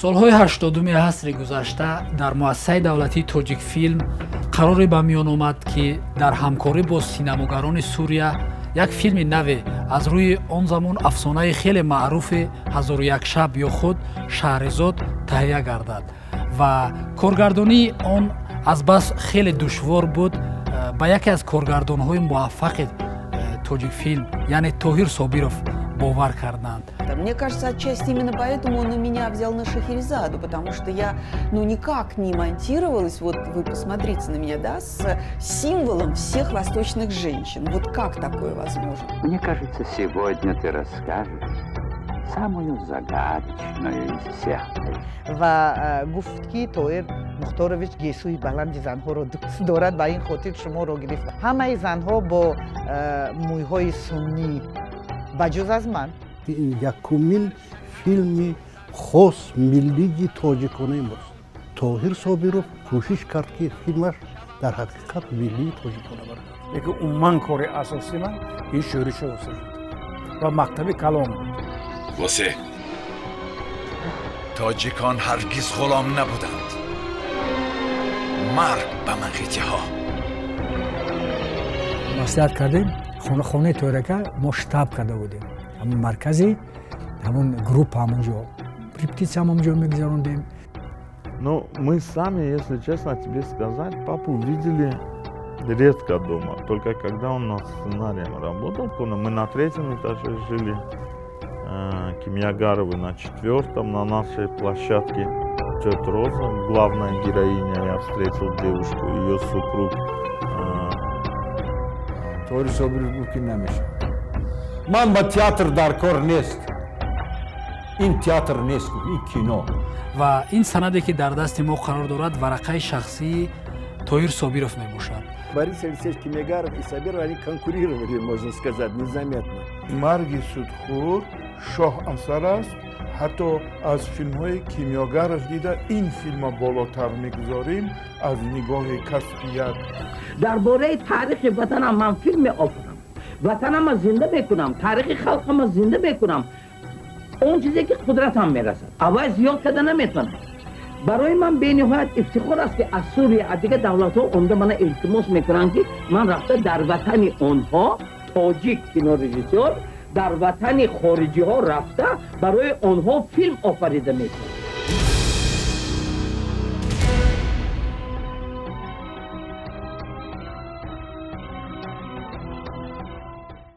Солҳои 80-уми асри гузашта дар муассисаи давлатии «Тоҷикфилм» қароре ба миён омад, ки дар ҳамкорӣ бо синамогарони Сурия як филми наве аз рӯи он замон афсонаи хеле маъруфи «Ҳазору як шаб» ё худ «Шаҳризод» таҳия гардад ва коргардонии он азбас хеле душвор буд, ба яке аз коргардонҳои муваффақи «Тоҷикфилм», яъне Тоҳир Собиров, бовар карданд. Мне кажется, отчасти именно поэтому он и меня взял на «Шахерезаду», потому что я, ну, никак не монтировалась, вот вы посмотрите на меня, да, с символом всех восточных женщин. Вот как такое возможно? Мне кажется, сегодня ты расскажешь самую загадочную из всех. Ва гуфт, ки Тоҳир Мухторович гесӯи баланди занҳоро дӯст дорад, ба ин хотир шуморо гирифт. Ҳамаи занҳо бо мӯйҳои суннӣ, ба ҷуз аз ман. Ин якумин филми хос миллии тоҷиконаи мост. Тоҳир Собиров кӯшиш кард, ки филмаш дар ҳақиқат миллии тоҷикона барад. Лекин умуман кори асосии ман ин «Шӯриши Восеъ» буд ва мактаби калон буд. Восеъ, тоҷикон ҳаргиз ғулом набуданд. Марг ба манғитиҳо! Маслиҳат кардем, хонаи Тоҳирака мо штаб карда будем, ҳамон маркази ҳамон группа, ҳамонҷо репетитсия ҳамонҷо мегузарондем. Ну, мы сами, если честно тебе сказать, папу видели редко дома. Только когда он над сценарием работал, мы на третьем этаже жили, Кимьягаровы на четвертом, на нашей площадке тетя Роза, главная героиня, я встретил девушку, ее супруг. Тоҳири Собиров гуфт, ки намешавад, ман ба театр дар кор нест, ин театр нест, ин кино. Ва ин санаде, ки дар дасти мо қарор дорад, варақаи шахсии Тоҳир Собиров мебошад. Борис Алексеевич Кимиагаров и Сабиров, они конкурировали, можно сказать, незаметно. «Марги судхӯр» шоҳ асар аст, ҳатто аз филмҳои Кимёгаров дида ин филма болотар мегузорем аз нигоҳи касбият. Дар бораи таърихи ватанам ман филм меофарам, ватанама зинда мекунам, таърихи халқама зинда мекунам. Он чизе ки қудратам мерасад, аввай зиёд карда наметавонам. Барои ман бениҳоят ифтихор аст, ки аз Сурия, аз дигар давлатҳо омда мана илтимос мекунанд, ки ман рафта дар ватани онҳо, тоҷик кинорежиссёр дар ватани хориҷиҳо рафта, барои онҳо филм офарида мекунам.